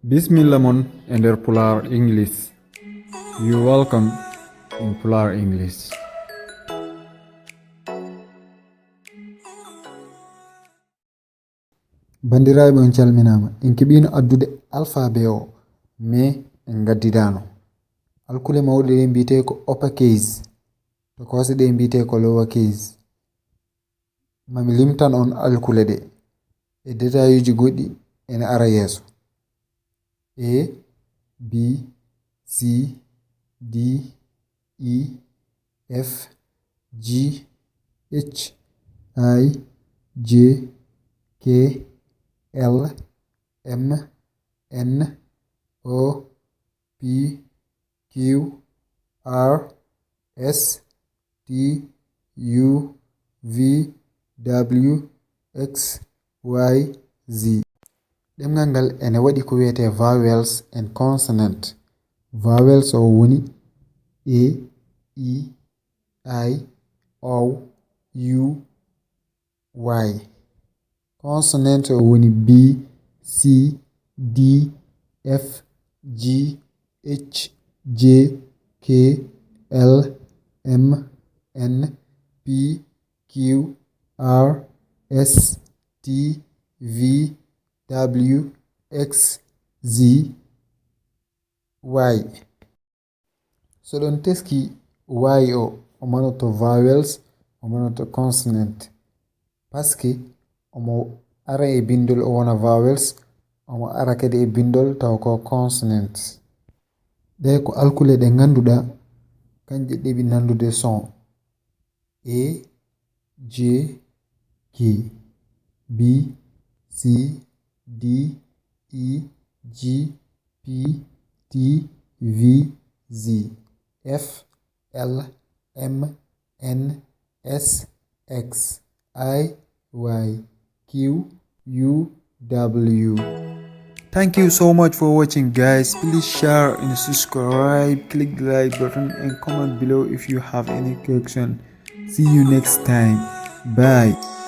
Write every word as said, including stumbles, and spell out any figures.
Bismilla mon e nder Pulaar English. You welcome in Pulaar English. Banndiraaɓe, on calminaama. En keɓiino addude alfaabee o, mais en ngaddidaano. Alkule mawɗe ɗe mbiyetee ko uppercase, tokoose ɗe mbiyetee ko lowercase. Mami limtan on alkule ɗe. E detayuuji goɗɗi ene ara yeeso. A, B, C, D, E, F, G, H, I, J, K, L, M, N, O, P, Q, R, S, T, U, V, W, X, Y, Z. Ɗemngal ngal ene waɗi ko wiyetee vowels and consonant. Vowels o woni A, E, I, O, U, Y. Consonant o woni B, C, D, F, G, H, J, K, L, M, N, P, Q, R, S, T, V, W, X, Z, Y. So ɗon teski Y o, o manoto vowels, o manoto consonant. Parce que omo ara e binndol o wona vowels, omo ara kadi e binndol taw ko consonants. Ɗe ko alkule ɗe ngannduɗaa, kanje ɗeɓi nanndude son. A, J, K, B, C, D, E, G, P, T, V, Z, F, L, M, N, S, X, I, Y, Q, U, W. Thank you so much for watching, guys. Please share and subscribe. Click the like button and comment below if you have any question. See you next time. Bye.